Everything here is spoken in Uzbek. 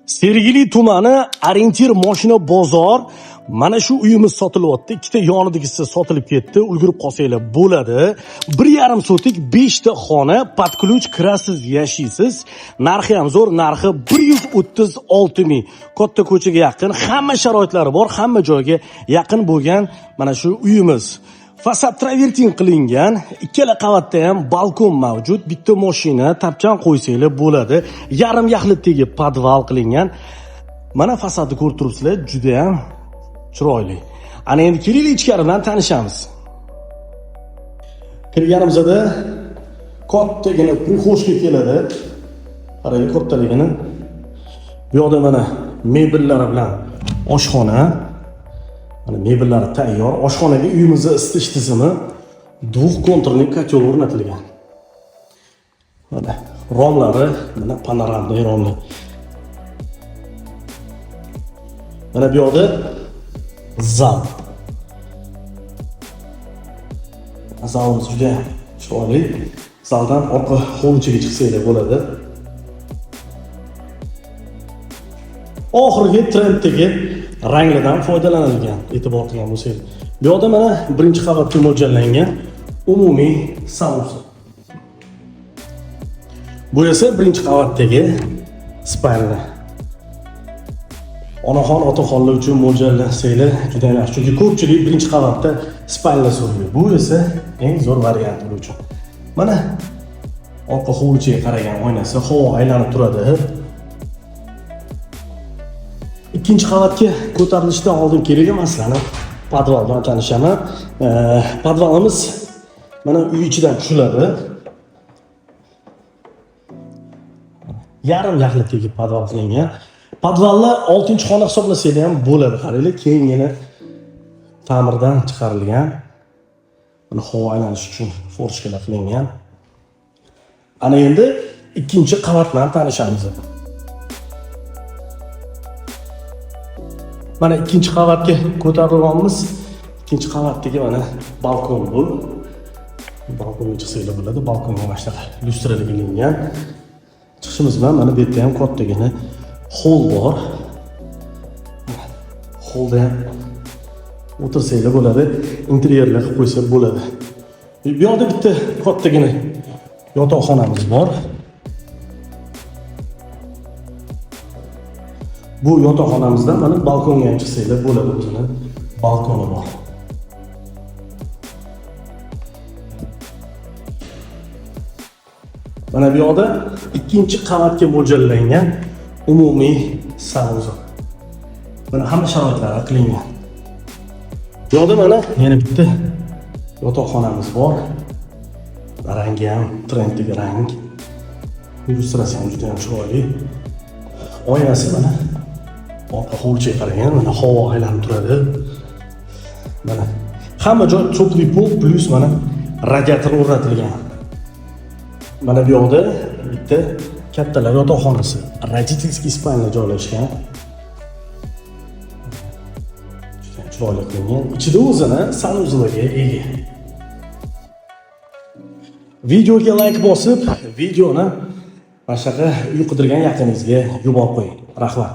Sergeli tumani Orientir moshina bozor. Mana shu uyimiz sotilyapti. Ikkita yonidagisi sotilib ketdi. Ulgurib qolsanglar bo'ladi. 1,5 sotik 5 ta xona, под ключ kirasiz, yashaysiz. Narxi ham zo'r, narxi 136 ming. Katta ko'chaga yaqin, hamma sharoitlari bor, hamma joyga yaqin bo'lgan mana shu uyimiz. Fasad travertin qilingan, ikkala qavatda ham balkon mavjud, bitta mashina, tapchan qo'ysanglar bo'ladi. Yarim yaxlitdagi podval qilingan. Mana fasadni ko'rib turibsizlar, juda ham chiroyli. Ana endi kelinglar ichkari bilan tanishamiz. Kirganimizda kattagina прихожка keladi. Qarang kattaligini. Bu yoqda mana mebellari bilan oshxona. Mana mebellari tayyor. Oshxonaga uyimizni isitish tizimi двухконтурный котел o'rnatilgan. Mana romlari, mana panoramli romlar. Mana bu yoqda zal. Zalimiz juda chiroyli. Zaldan orqa hovlichaga chiqsanglar bo'ladi. Oxirgi trenddagi ranglardan foydalanilgan, e'tibor qilgan bo'lsangiz. Bu yoqda mana birinchi qavatga mo'ljallangan umumiy sanuzel. Bu esa birinchi qavatdagi spalni. Onaxon, otaxonlar uchun mo'ljallasanglar juda ham yaxshi, chunki ko'pchilik birinchi qavatda spalni so'raydi. Bu esa eng zo'r variant ular uchun. Mana orqa hovlichaga qaragan oynasi, havo aylanib turadi. Ikkinchi qavatga ko'tarilishdan oldin kerak masalani podval bilan tanishaman. Podvalimiz mana uy ichidan tushiladi. Yarim yaxlitdagi podval qilingan. Podvalni 6-xona hisoblasanglar ham bo'ladi. Qaranglar, keyingina ta'mirdan chiqarilgan. Mana havo aylanishi uchun forchkalar qilingan. Ana endi ikkinchi qavat bilan tanishamiz. Mana ikkinchi qavatga ko'tarilyapmiz. Ikkinchi qavatdagi mana balkon bu. Balkonga chiqsanglar bo'ladi. Balkonga mana shunaqa lyustralar ilingan. Chiqishimiz bilan mana bu yerda ham kattagina hol bor. Holda ham o'tirsanglar bo'ladi, interyerlar qilib qo'ysa bo'ladi. Bu yoqda bitta kattagina yotoqxonamiz bor. Bu yotoqxonamizdan mana balkonga ham chiqsanglar bo'ladi, o'zini balkoni bor. Mana bu yoqda ikkinchi qavatga mo'ljallangan umumiy sanuzel. Mana hamma sharoitlari qilingan. Bu yoqda mana yana bitta yotoqxonamiz bor. Rangi ham trenddagi rang. Lyustrasi ham juda ham chiroyli. Oynasi mana orqa hovlichaga qaragan, mana havo aylanib turadi. Mana hamma joy topli pol plus mana radiator o'rnatilgan. Mana bu yoqda bitta kattalar yotoqxonasi, родительский спальня joylashgan. Juda chiroyli qilingan. Ichida o'zini sanuzeliga ega. Videoga like bosib, videoni mana shunaqa uy qidirgan yaqiningizga yuborib qo'ying. Rahmat.